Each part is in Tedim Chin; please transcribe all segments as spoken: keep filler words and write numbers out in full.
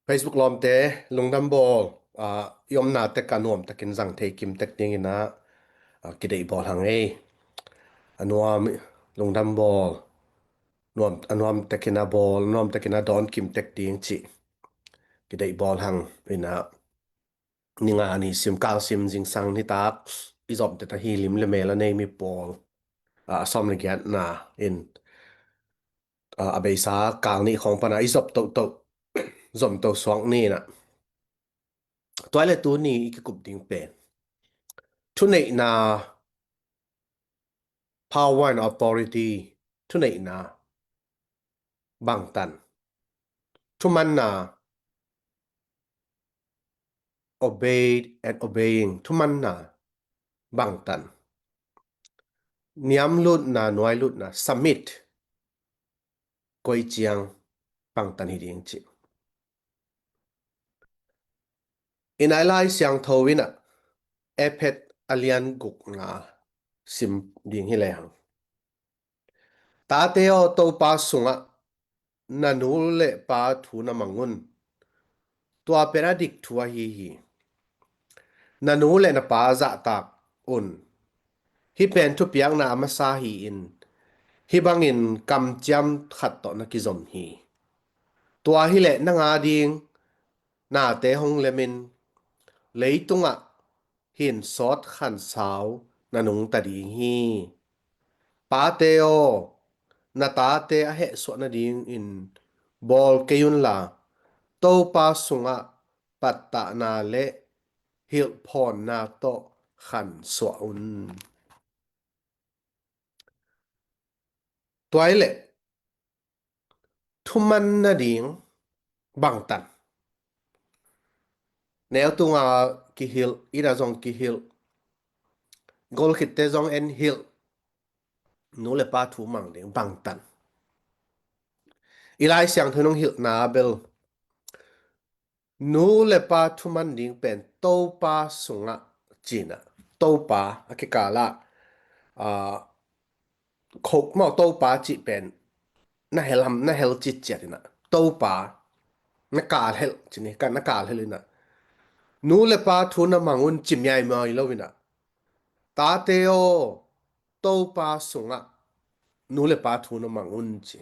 Facebook lawmte, lungdam bawl, ah, i omna tek a nuam takin zang thei kim tek dingin ah, ah, kideih bawl hang ei. A nuam, lungdam bawl, nuam, a nuam takin a bawl, nuam takin a dawn kim tek ding cih kideih bawl hang. Ina, ni nga ni sim kal sim zingsang nitak i zom teta hi lim le mel a nei mi pawl, ah, a sawm le giatna in, ah, a beisa kal nih khawng pana i zop tohtoh, zom toh suak ni na. Tua le tuni i kikup ding pen thuneihna, power and authority, thuneihna, bangtan, thumanna, obeyed and obeying, thumanna, bangtan, niamlutna, nuailutna, submit, koi ciang bangtan hi ding cih. Ina i Lai Siangtho ina Efesa a lian gukna sim ding hi lehang. Tate aw, Topa sungah na nu le pa thu na mang un. Tua pen a dik thu ahi hi. Na nu le na pa zahtak un. Hih pen thupiakna a masa hi-in, hih bangin kamciam khat tawh na kizom hi. Tua hileh na nga ding nate hong lemin, leitungah hin sawt khansau na nungta ding hi. Pate aw, na tate a hehsuah nadingin bawl kei unla, Topa sungah pattahna le hilhphawnna tawh khansuah un. Tua hileh thuman nading bangtan. Neu tunga kihilh, ina zong kihilh, golkhitte zong en hilh, nu le pa thu mang ding bangtan. I Lai Siangtho nong hilhna bel nu le pa thuman ding pen Topa sungah cina. Topa a kikalah, ah, khok mau Topa cih pen na hel ham, na hel citciat ina. Topa na kal hel cini, ka na kal hel ina. Nu le pa thu na mang un ci miaimiai lo ina. Tate aw, Topa sungah nu le pa thu na mang un ci.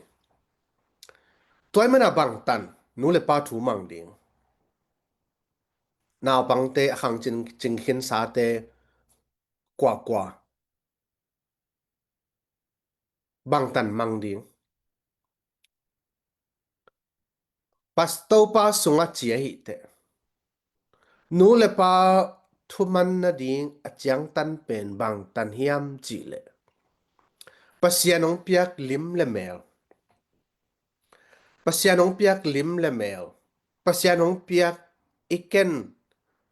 Tua i mana bangtan, nu le pa thu mang ding. Naupangte a khang cin, cingkhinsate kuakua bangtan mang ding. Pas Topa sungah ci ahi teh. Nu le pa thuman nading a ciangtan pen bangtan hiam cihleh, Pasian hong piak lim le mel. Pasian hong piak lim le mel. Pasian hong piak i ken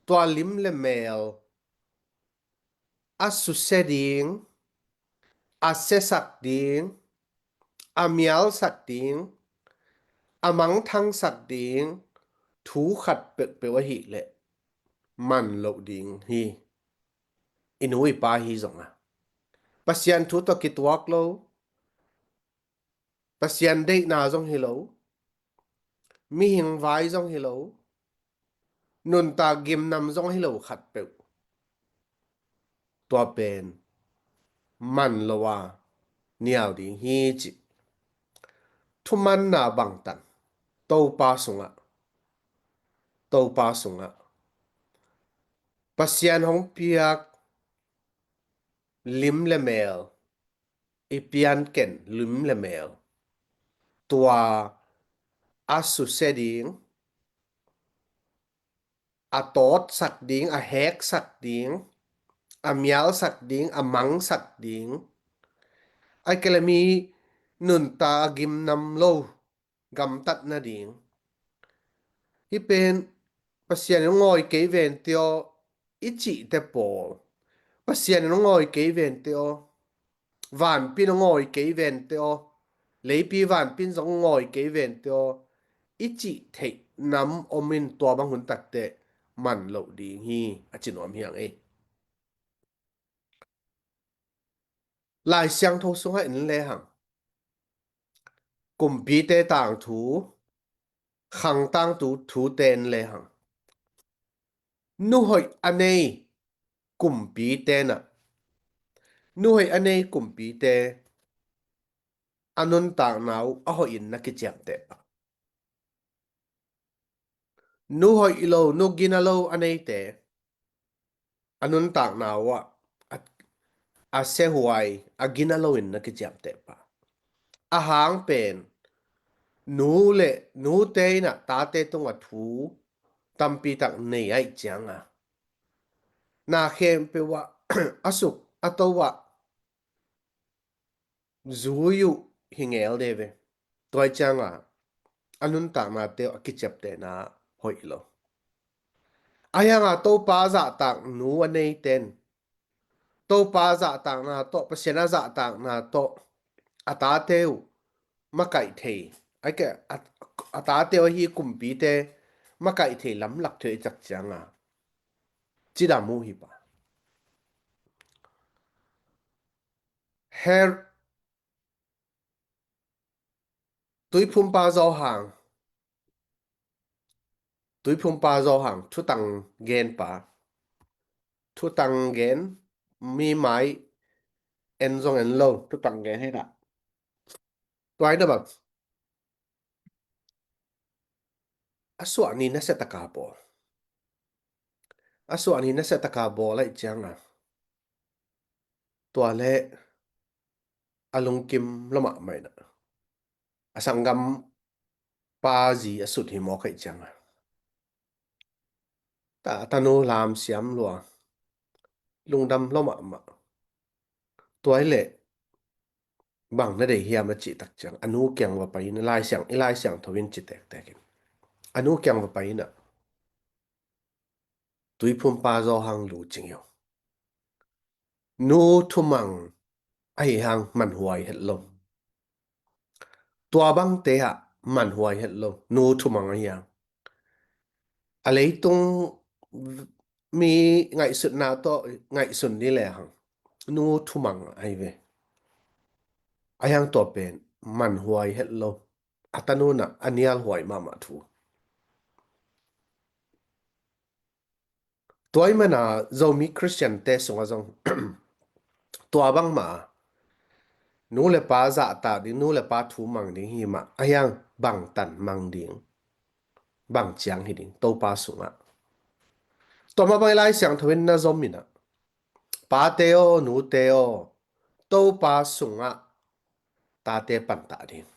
tua lim le mel a susia ding, a siasak ding, a mialsak ding, a mangthangsak ding thu khat peuhpeuh ahileh man loh ding hi. I nu i pa hi zongah Pasian thu tawh kituak lo, Pasian deihna zong hi lo, mihing vai zong hi lo, nuntak gimnam zong hi lo khatpeuh, tua pen man lo a nial ding hi cih. Thumanna bangtan Topa sungah, Topa sungah Pasian hong piak lim le mel, i pianken lim le mel, tua a susia ding, a tawtsak ding, a heksak ding, a mialsak ding, a mangsak ding, a kele mi nunta a gimnam lo gamtat nading. Hih pen Pasian in hong ngawi kei vente aw i cihte pawl, Pasian in hong ngawi kei vente aw, vanpin hong ngawi kei vente aw, leipi vanpin zong hong ngawi kei vente aw i cih theih nam omin tua bang hun takteh man loh ding hi, a ci nuam hi ang ei. Lai Siangtho sungah en lehang, Kumpite tangthu khangtangtu thute en lehang, nuhoih a nei kumpite nah, nuhoih a nei kumpite a nuntakna uh a hoihin na kiciamteh pah. Nu hoih lo, nu gina lo a neite a nuntakna uh ah a, a siahuai, a gina loin na kiciamteh pah. A hang pen nu le nute in ah tate tungah thu tampi tak nei ahih cianga, na khempeuh ah a suk a to ah zui uh hi ngel de ve. Tua ahih cianga a nuntaknate uh a kiciaptehna hoih lo. Ahi hanga Topa zahtak nu a neite in Topa zahtakna tawh, Pasian a zahtakna tawh a tate uh makaih thei, a, a, a tate uh ahi kumpite makaih thei lamlak thu i cak cianga cidam uh hi pah. Her Tuiphumpa Zawhang, Tuiphumpa Zawhang, thutang genpa, thutang gen, mi mai en zong en lo, thutang gen hi nah. Tua hi nah bang, a suahni nasiataka bawl, a suahni nasiataka bawl ahih cianga, tua le a lungkim lua mahmah in ah, a sanggampa zi a sut hi mawk ahih cianga, ta, a tanu lamsiam lua, lungdam lua mahmah. Tua hi leh bang na deih hiam a cih tak ciang, a nu kiang va pai in, Lai Siang, i Lai Siangtho in ci tektek in, a nu kiang va pai in ah, Tuiphumpa Zawhang lu cing hi uh. Nu thumang ahi hang manhuai het lo. Tua bangte ah manhuai het lo, nu thumang ahi hang. A leitung mi ngaihsutna tawh ngaihsun ni lehang nu thumang ahi ve. Ahi hang tua pen manhuai het lo. A tanu in ah a nialhuai mahmah thu. Tua ahih mana Zomi Khristiante sungah zong tua bangmah nu le pa zahtak ding, nu le pa thu mang ding hi mah, ahi hang bangtan mang ding, bang ciang hi ding Topa sungah. Tua mah bang i Lai Siangtho in na zom in ah, pate aw, nute aw, Topa sungah tate pantah ding.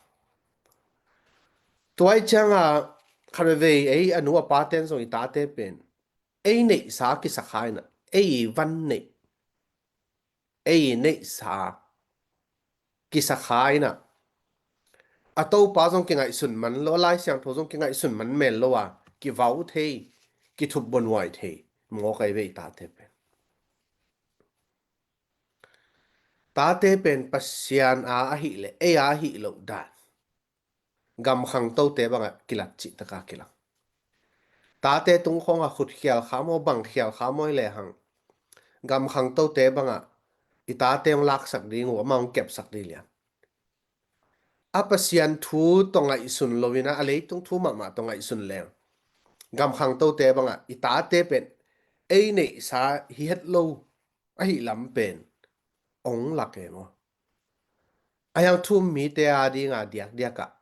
Tua ahih cianga khat veivei ei a nu a pate in zong i tate pen ei neihsa kisakha in ah, ei van neih, ei neihsa kisakha in ah, a Topa zong kingaihsun man lo, a Lai Siangtho zong kingaihsun man mel lo a, kivau thei, kithupbuanuai thei mawk ahi ve i tate pen. Tate pen Pasian a ahih leh ei a ahih loh dan, gam khangtote bangah kilat cihtaka kilang. Tate tungkhawngah khut khial kha maw, bang khial kha maw hi lehang, gam khangtote bangah i tate hong laksak ding uh, amah hong kepsak ding lian. A Pasian thu tawh ngaihsun lo in ah, a leitung thu mahmah tawh ngaihsun leng, gam khangtote bangah i tate pen ei neihsa hi het lo ahih lam pen ong lak e maw? Ahi hang thu-um mite a dinga diakdiakah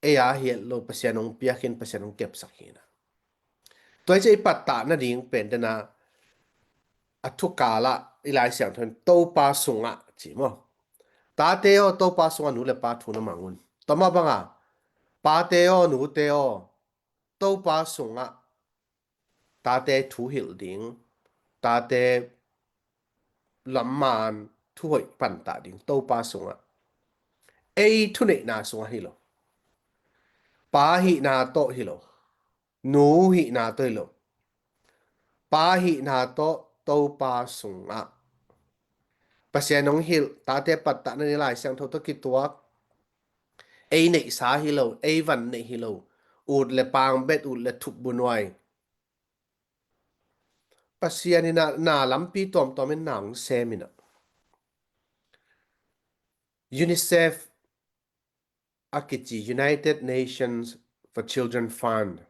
ei a hi het lo, Pasian hong piak in, Pasian hong kepsak hi in ah. Tua hi ciah i pattah nading pen dena a thukalah i Lai Siangtho in Topa sungah ci maw? Tate aw, Topa sungah nu le pa thu na mang un. Tua mah banga pate aw, nute aw, Topa sungah tate thu hilh ding, tate lamman thuhoih pantah ding Topa sungah. Ei thuneihna sungah hi lo. Pa hihna tawh hi lo. Nu hihna tawh hi lo. Pa hihna tawh Topa sungah. Pasian hong hilh, tate pattah nading Lai Siangtho tawh kituak. Ei neihsa hi lo, ei van neih hi lo. Ut le pangbet, ut le thupbuanuai. Pasian in ah na lampi tuamtuam in na hong sem in ah. UNICEF a kici, United Nations for Children Fund,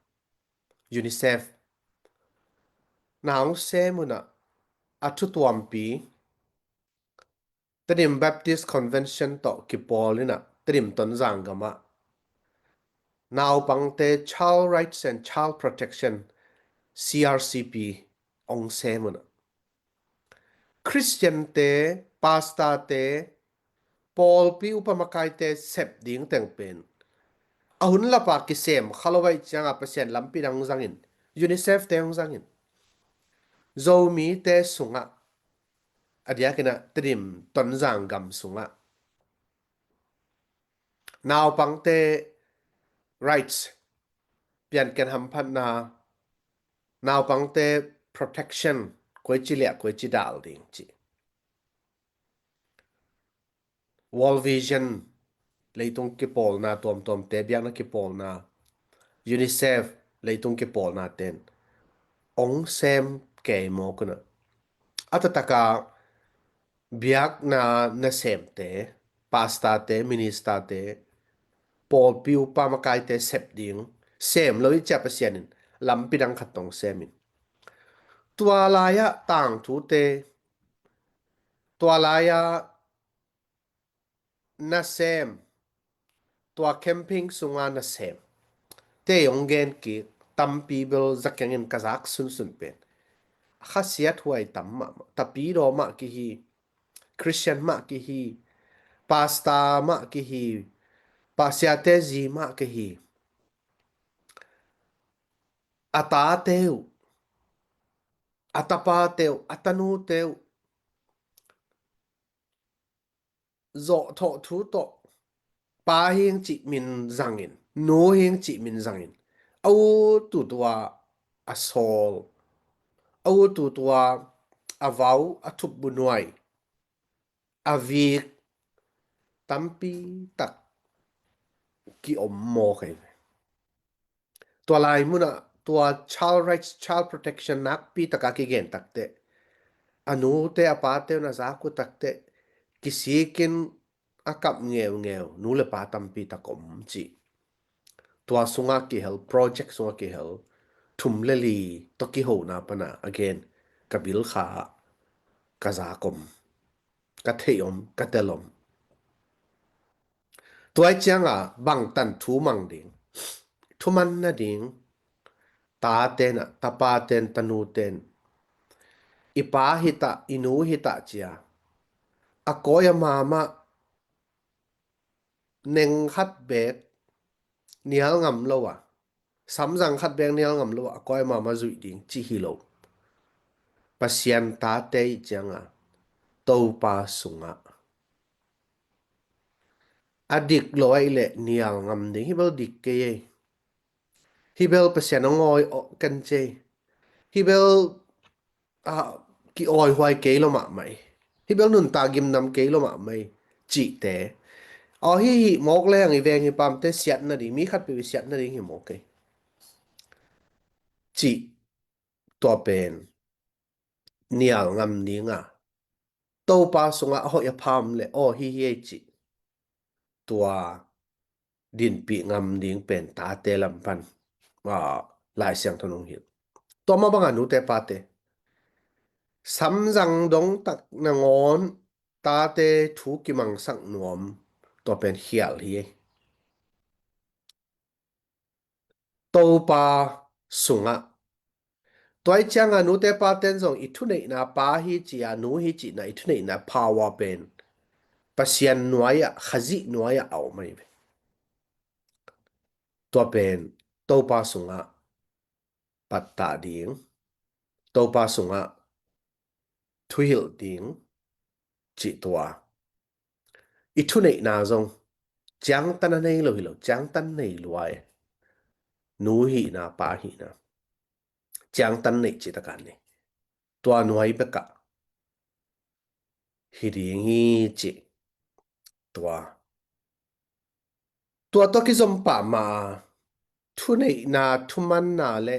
UNICEF, na hong sem un ah, a thutuampi Tedim Baptist Convention tawh kipawl in ah, Tedim Tonzang gam ah naupangte Child Rights and Child Protection, CRCP, hong sem un ah, Khristiante, pastorte, pawlpi upa makaite sep ding teng pen a hun lap ah kisem kha lo ahih ciang ah Pasian lampi dang hong zang in, UNICEF-te hong zang in, Zomite sung ah, a diak in ah Tedim Tonzang gam sung ah naupangte rights, pianken hamphatna, naupangte protection, koici liah koici dal ding cih, World Vision, leitung kipawlna tuamtuamte biakna kipawlna, UNICEF, leitung kipawlnate'n hong sem kei mawk un ah, a taktak ah biakna nasemte, pastorte, ministerte, pawlpi upa makaite sep ding sem lo ahih ciang Pasian in lampi dang khat hong sem in, tua lai ah tangthute, tua lai ah nasem, tua camping sung ah nasem te hong gen kik, tampi bel za keng in, ka zak sunsun pen a khasiathuai tam mahmah, tapidaw mah kihi, Khristian mah kihi, pastor mah kihi, pasiate zi mah kihi, a tate uh, a tapate uh, a tanute uh, zawhthawh thu tawh, pa hi ing cih min zang in, nu hi ing cih min zang in, a ut ut uh a, a sawl, a ut ut uh a, a vau, a thupbunuai, a vik, tampi tak ki-om mawk hi ve. Tua lai mun ah tua child rights, child protection nakpi tak a kigen tak teh, a nute a pate uh na zak uh tak teh, kisik in a kap ngeungeu nu le pa tampi tak om cih. Tua sung ah kihel, project sung ah kihel thum le li tawh kihona pan a gen ka bil kha ah ka zak om, ka theih om, ka tel om. Tua ahih ciang a bangtan thu mang ding, thu man nading, tate'n ah, tapate'n, tanute'n, i pa hi ta, i nu hi ta ci a, a kawi a ma mah neng khat beek nial ngam lo a, samzang khat beek nial ngam lo a, a kawi a ma mah zuih ding cih hi lo. Pasian tate ahih ciang a Topa sung ah a dik lo ahih leh nial ngam ding, hih bel dik kei ei, hih bel Pasian hong awi ken ci ei, hih bel a, ki-awihuai kei lo mahmah hi, hih bel nuntak gimnam kei lo mahmah hi cihte, aw, hih hih mawk leng i veng i pamte siat nading, mi khatpeuh i siat nading hi mawk ei cih, tua pen nial ngam ding a, Topa sung ah a hoih a pha om leh, aw, hih hi ei cih, tua dinpih ngam ding pen tate lam pan, a, Lai Siangtho in hong hilh. Tua mah bang a nute pate, samzang dong tak nangawn tate thu kimangsak nuam, tua pen khial hi ei. Topa sung ah. Tua ahih ciang a nute pate'n zong i thuneihna, pa hi ci a, nu hi cihna, i thuneihna power pen Pasian nuai ah, Khazih nuai ah a om ahi ve. Tua pen Topa sung ah pattah ding, Topa sung ah thuhilh ding cih tua. I thuneihna zong ciangtan a nei lo hi lo, ciangtan nei lua ei. Nu hihna, pa hihna ciangtan neih cih tak a nei, tua nuai bek ah hi ding hi cih, tua, tua tawh kizom pah mah a, thuneihna, thumanna le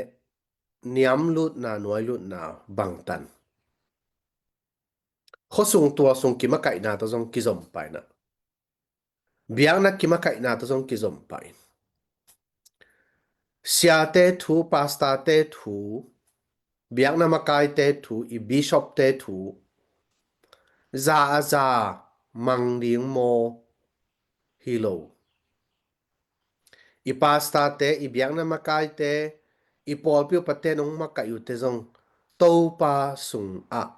niamlutna, nuailutna bangtan, khuasung tualsung kimakaihna tawh zong kizom pah in ah, biakna kimakaihna tawh zong kizom pah in, Siate thu, pastorte thu, biakna makaite thu, i bishopte thu za a za mang ding maw? Hi lo. I pastorte, i biakna makaite, i pawlpi upate nong makaih uhte zong Topa sungah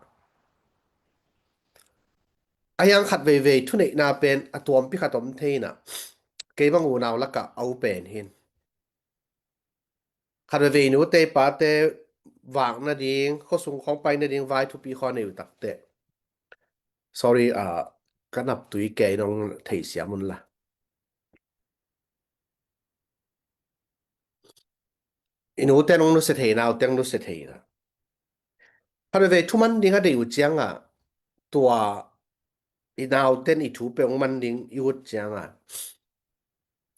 a hiang khat veivei thuneihna pen a tuampi khat om thei inah, kei bang unau lakah a upen hin. Khat veivei nute pate vak nading, khuasung khawng pai nading vai thupi khaw nei uh takte. Sorry, ah, ka nap tui kei nong theisiam unla. I nute nong nusia thei, naute nong nusia thei inah. Khat veivei thuman ding a deih uh ciangah, tua i nauten i thu peuh hong man ding i ut ciangah,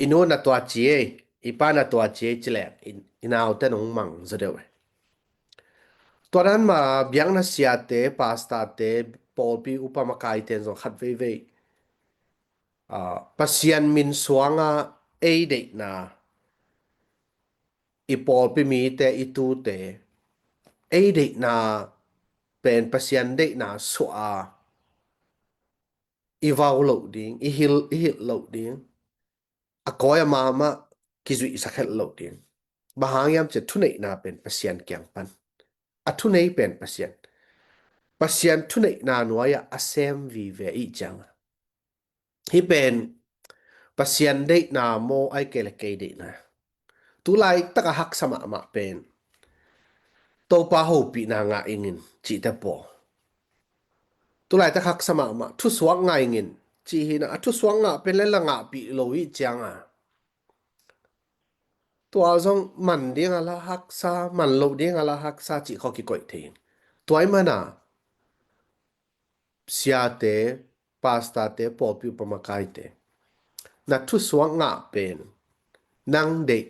i nu na tua ci ei, i pa na tua ci ei ci leng, i, i nauten hong mang zaw deuh ei. Tua dan mah biakna siate, pastorte, pawlpi upa makaite in zong khat veivei, ah, Pasian min suangah ei deihna, i pawlpi mite, i tute, ei deihna pen Pasian deihna suah a, i vau loh ding, i hilh, i hilh loh ding, a kawi a mahmah kizuihsak het loh ding. Bang hang hiam cih leh thuneihna pen Pasian kiang pan. A thunei pen Pasian. Pasian thuneihna nuai-ah a sem vive i hih ciangah, hih pen Pasian deihna maw, ahih kei leh kei deihna? Tu laitak a haksa mahmah pen Topa hopihna ngah ingin cihte pawl. Tu laitak haksa mahmah thusuak ngah ingin cih hi inah, a thusuak ngah pen leh la ngahpih lo i hih ciangah, tua zong man ding a la haksa, man loh ding a la haksa cih khawng kikoih thei in. Tua ahih manin siate, pastorte, pawlpi upa makaite, na thusuak ngah pen nang deih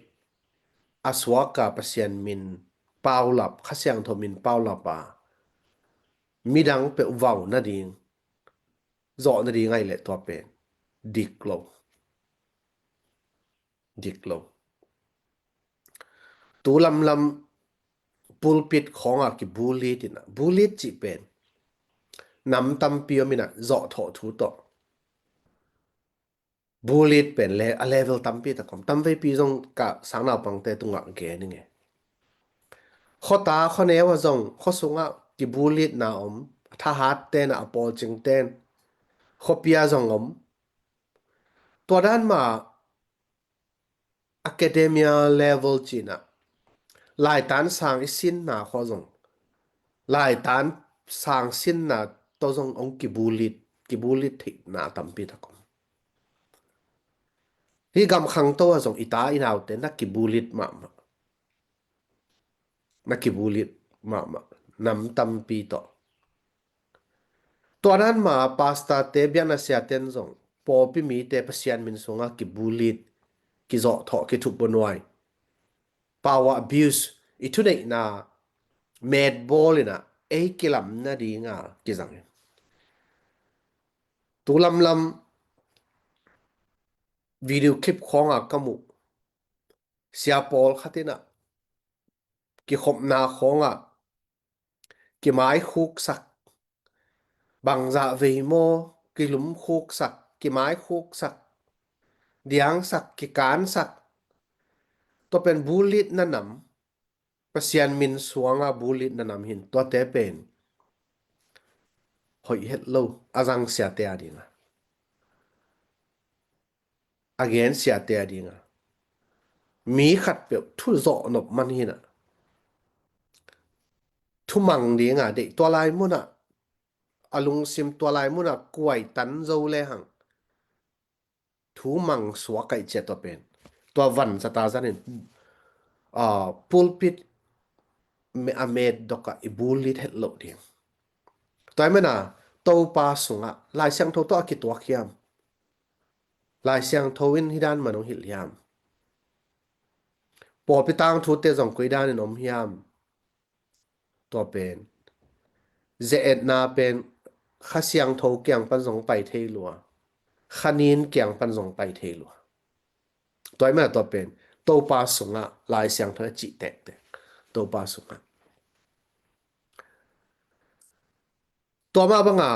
a suak a Pasian min paulap, Kha Siangtho min paulap a, midang peuh vau nading, zawh nading ahih leh tua pen dik lo. Dik lo. Tu lamlam pulpit khawngah kibullit inah, bullit cih pen nam tampi om inah, zawhthawh thu tawh bullit pen le a level tampi tak om. Tamveipi zong ka sangnaupangte tungah gen ing e. Khuata khuaneu ah zong, khuasungah kibullitna om, thahatte in ah, a pawlcingte in, khuapi ah zong om. Tua dan mah academia level ci-in ah, laitan sang i sinna khawng zong, laitan sang sinna tawh zong hong kibullit, kibullit theihna tampi tak om. Hih gam khangto ah zong i ta i naute na kibullit mahmah. Na kibullit mahmah, nam tampi tawh. Tua dan mah pastorte, biakna siate in zong pawlpi mite Pasian min sungah kibullit, kizawhthawh, kithup bunuai, power abuse, i thuneihna metbawl in ah ei kilam nading a kizang in. Tu lamlam video clip khawngah ka muh, sia pawlkhat in ah kikhopna khawngah kimaikhuksak, bangzah vei maw, kilumkhuksak, kimaikhuksak, diangsak, kikansak, tua pen bullitna nam, Pasian min sungah bullitna nam hi in, tuate pen hoih het lo, a zang siate a dingah, a gen siate a dingah, mi khatpeuh thu zawh nop man hi in ah, thumang dingah deih, tua lai munah a lungsim, tua lai munah kuai tan zo lehang thumang suak ahih ciang tua pen, tua van zata zanin, ah, pulpit me-, a metdokah i bullit het loh ding. Tua ahih manin ah Topa sungah Lai Siangtho tawh a kituak hiam? Lai Siangtho in hih dan mah hong hilh hiam? Pawlpi tangthute zong koi danin om hiam? Tua pen, ze-etna pen Kha Siangtho kiang pan zong pai thei lua, Kha Nin kiang pan zong pai thei lua. Tua ahih manin ah tua pen Topa sungah Lai Siangtho a cih tektek, Topa sungah. Tua mah banga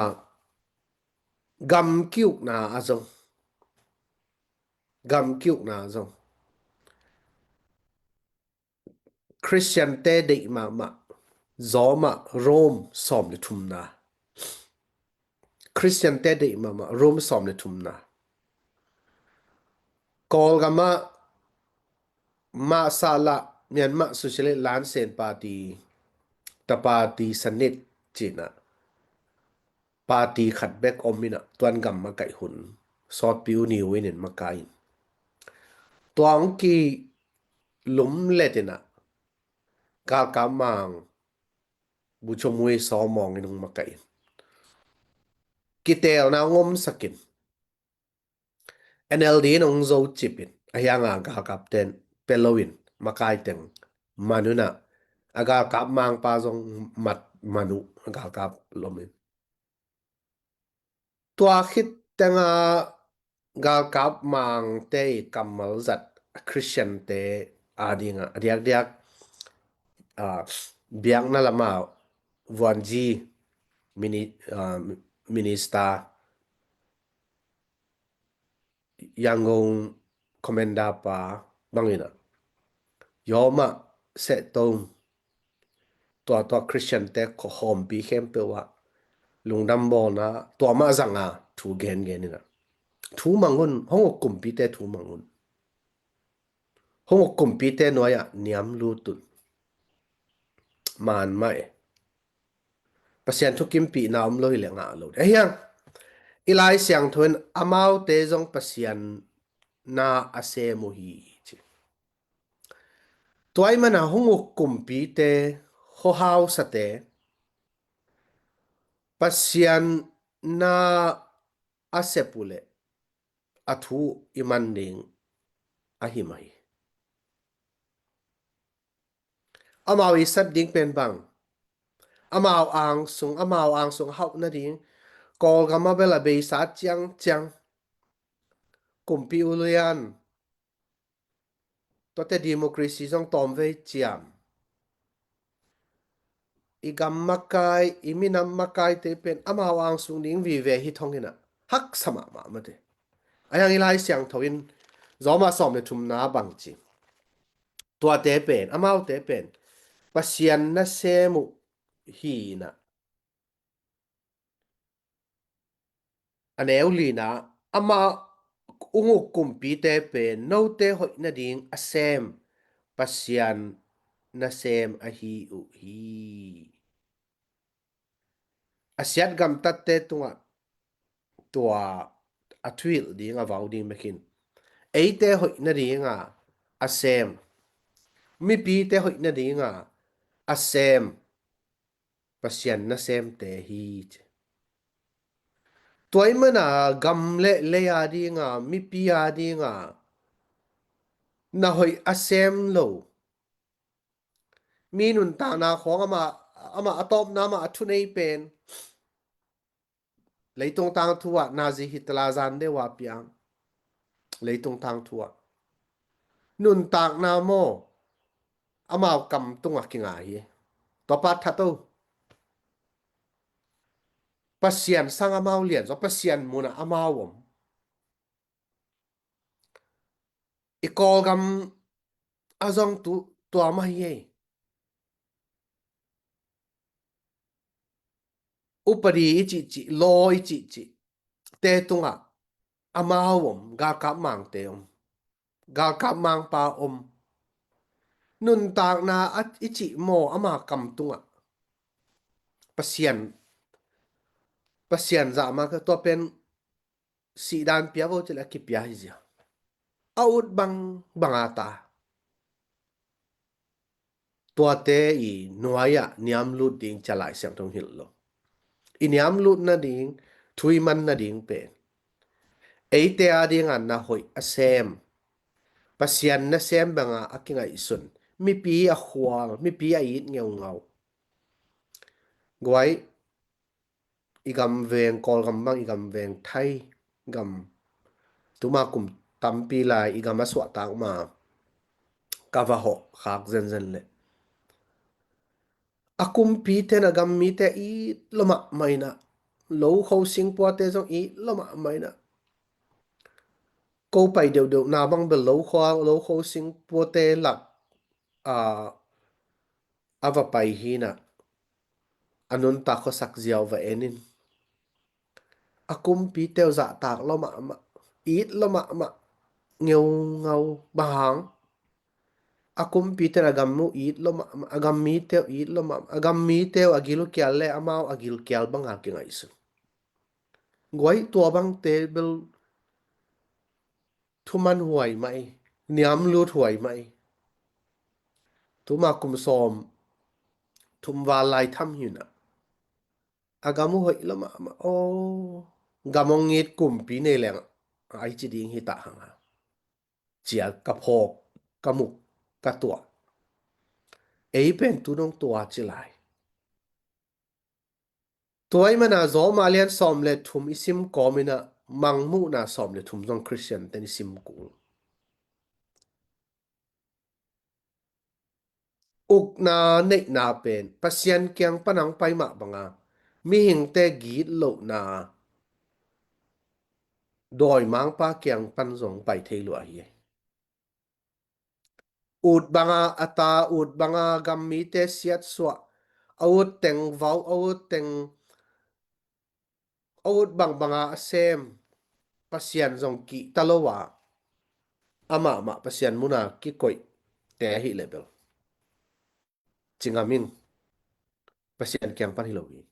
gam kiukna a zong, gam kiukna a zong Khristiante deih mahmah, zawmah Rome sawm le thumna. Khristiante deih mahmah, Rome sawm le thumna. Kawlgamah mah sahlah Myanmar Socialist Lansen Party, ta party sanit cinah party khat bek om inah tuan gam makaih hun sawtpi U Ne Win in makai in, tua hong kilumlet inah galkap mang Bu Chom Wi Saw Mawng in hong makaih in, kiteelna hong omsak in, N L D in hong zo cip in, a hianga galkapten pia lo in makai teng man unah a galkap mangpa zong mat man uh, a galkap lom in. Tua khit tenga galkap mangte i kammal zat Khristiante adinga a diakdiak, ah, biakna lama vuanzi mini-, ah, minister Yangon commander pa bangin ah, yawmah sehto, tua tua Khristiante khuahawmpi khempeuh ah lungdam bawlna tua mah zanga thu gengen inah, thu mang un, hong uk kumpite thu mang un. Hong uk kumpite nuai-ah niam lut un. Man mah e. Pasian thukimpihna om lo hileh ngah lo ding. Ahiang i Lai Siangtho in amaute zong Pasian na a sem uh hi ci. Tua ahih mana hong uk kumpite, khuahausate Pasian na a sep uh leh a thu i man ding ahi mah hi. Amau i sep ding pen bang, amau angsung, amau angsung hauh nading, Kawlgam a bel a beisa ciangciang, kumpi ulian, tuate democracy zong tawmvei ciam, i gam makai, i minam makaite pen amau angsung ding vive hi thong inah haksa mahmah mate. Ahiang i Lai Siangtho in Zawma sawm le thumna bangci, tuate pen, amaute pen Pasian na sem uh hi inah, a neu lina, amah ung uh kumpite pen note hoih nading a sem Pasian na sem ahi uh hi. A siat gamtatte tungah tua a thuhilh ding, a vau ding bekin, eite hoih nadinga a sem, mipite hoih nadinga a sem Pasian nasemte hi ci. Tua ahih mana gam le lei a dinga, mipi a dinga na hoih a sem lo, mi nuntakna khawng amah, amah a tawpna amah a thunei pen leitung tangthu ah Nazi Hitler zan deuh a piang. Leitung tangthu ah nuntakna maw, amau kam tungah kinga hi. Tua pa that o. Pasian sang amau lian zaw, Pasian munah amau om. I Kawlgam a zong tu tua mah hi ei. Upadi i cihcih, law i cihcih te tungah amau om, galkap mangte om, galkap mangpa om. Nuntakna a i cih maw, ama kam tungah Pasian, Pasian zah mah ka, tua pen sihdan pia vo cih leh a kipia hi zia. A ut bang banga ta. Tuate i nuai-ah niamlut ding cia Lai Siangtho hilh lo. I niamlut nading, thu i man nading pen eite a dinga na hoih a sem, Pasian nasem banga a kingaihsun, mipi a khual, mipi a it ngeungau. Guai, i gam veng, Kawlgam bang i gam veng, Thai gam, tuma kum tampi lai i gam a suahtak ma, ka va hawh khak zenzen leh, a kumpite in a gam mite it lua mahmah in ah, lokho singpuate zong it lua mahmah in ah, ko pai deuhdeuhna bang bel lokho, lokho singpuate lak, aa, a va pai hi in ah, a nuntak khuasak ziau va en in, a kumpite uh zahtak lua mahmah, it lua mahmah, ngeungau. Bang hang? A kumpite in a gam uh it lua mahmah, a gam mite uh it lua mahmah, a gam mite uh a gilkial leh amau a gilkial banga kingaihsun. Guai, tua bangte bel thuman huai mah hi, niamlut huai mah hi. Tuma kum sawm thum val lai tham hi in ah, a gam uh hoih lua mahmah. Aw, gam hong it kumpi nei leng, ai ci ding hi ta hang a, ci a ka phawk, ka muk, ka tuah. Ei pen tu dong tua ci lai. Tua ahih manin ah Rom a lian sawm le thum i sim kawm in ah, Mangmuhna sawm le thum zong Khristiante in i sim kul. Ukna neihna pen Pasian kiang pan hong pai mah banga, mihingte gitlohna dawimangpa kiang pan zong pai thei lua hi. Ut banga a ta, ut banga gam mite siatsuah, a ut teng vau, a ut teng, a ut bangbanga a sem, Pasian zong kihta lo a, amah mah Pasian muna kikoihte ahih leh bel, ci ngam ing, Pasian kiang pan hi lo hi.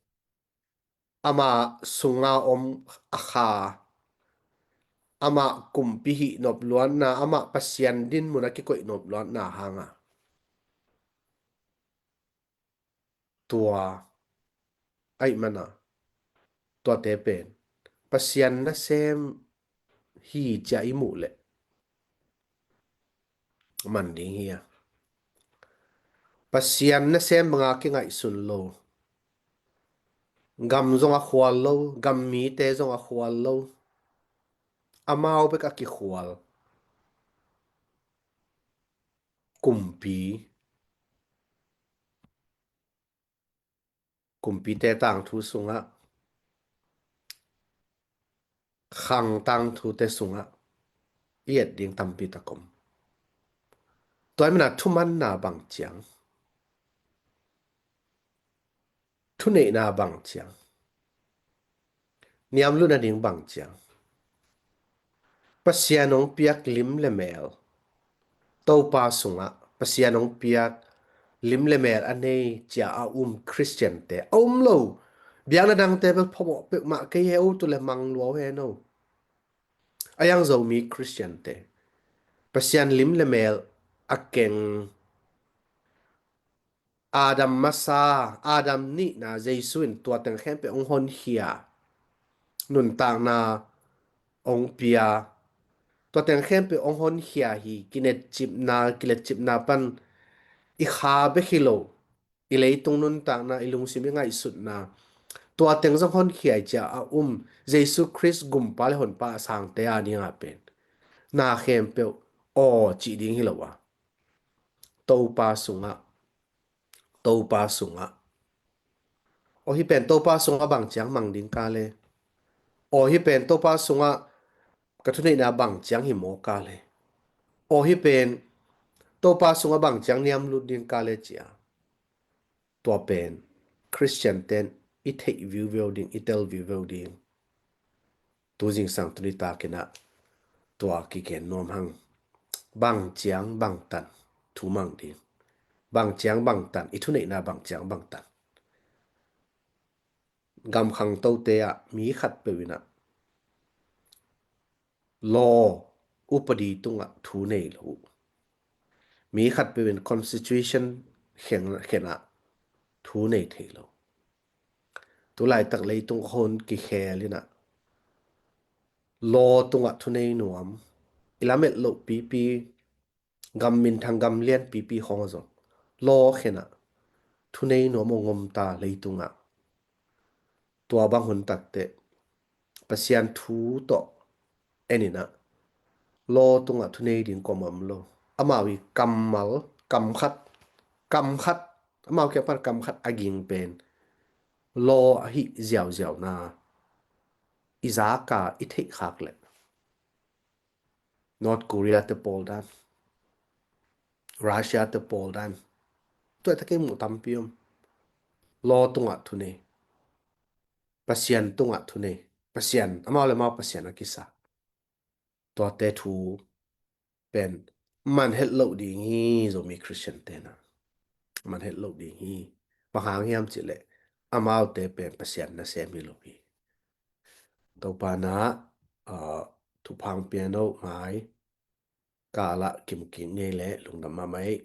Amah sunga om a kha, amah kumpi hih nop luatna, amah Pasian din muna kikoih nop luatna hanga. Tua ahih manin ah, tuate pen Pasian nasem hi ci a i muh leh man ding hi a. Pasian nasem banga kingaihsun lo, gam zong a khual lo, gam mite zong a khual lo, amau bek a kikhual kumpi, kumpite tangthu sungah, khang tangthute sungah i et ding tampi tak om. Tua ahih manin ah thumanna bang ciang, thuneihna bang ciang, niamlut nading bang ciang, Pasian hong piak lim le mel, Topa sungah Pasian hong piak lim le mel a nei ci a a um Khristiante a um lo. Biakna dangte bel phamawh peuhmah kei hi, o tu le mang lua hen o. A iang Zomi Khristiante, Pasian lim le mel a keng, Adam masa, Adam nihna Jesu in tua teng khempeuh hong honkhia, nuntakna hong pia, tua teng khempeuh hong honkhia hi. Kinetcipna, kiletcipna pan i kha bek hi lo, i leitung nuntakna, i lungsim i ngaihsutna, tua teng zong honkhia hi ci a a um Jesu Khrist gumpa le honpa a sangte a dingah pen na khempeuh aw cih ding hi lo a, Topa sungah, Topa sungah. Aw, hih pen Topa sungah bang ciang mang ding ka le? Aw, hih pen Topa sungah ka thuneihna bang ciang hi maw ka le? Aw, hih pen Topa sungah bang ciang niamlut ding ka le ci a, tua pen Khristiante in i theih viuveu ding, i tel viuveu ding. Tu zingsang tu nitak in ah tua kigen nuam hang. Bang ciang bang tan thu mang ding? Bang ciang bang tan? I thuneihna bang ciang bang tan? Gam khangtote ah mi khatpeuh in ah law, upadi tungah thu nei lo uh. Mi khatpeuh in constitution khen, khen ah thu nei thei lo. Tu laitak leitung khawng kikhel in ah law tungah thunei nuam, i lamet loh pipi, gam minthang gam lian pipi khawng zong law khen ah thunei nuam hong om ta leitungah. Tua bang hun takteh Pasian thu tawh en in ah law tungah thunei ding kuamah om lo. amau i kammal, kam khat, kam khat, amau kiang pan kam khat a ging pen law ahi ziauziau na, i zak a i theih khak leh North Korea te pawl dan, Russia te pawl dan, tua tak i muh tampi om. Law tungah thu nei, Pasian tungah thu nei, Pasian, amau le amau Pasian a kisa. Tuate thu pen man het loh ding hi, Zomi Christian te na. Man het loh ding hi. Bang hang hiam cih leh amaute pen Pasian nasem hi lo hi. Topa na, ah, thupha pia no mai. Kala kimkim ngei le lungdam mahmah ei.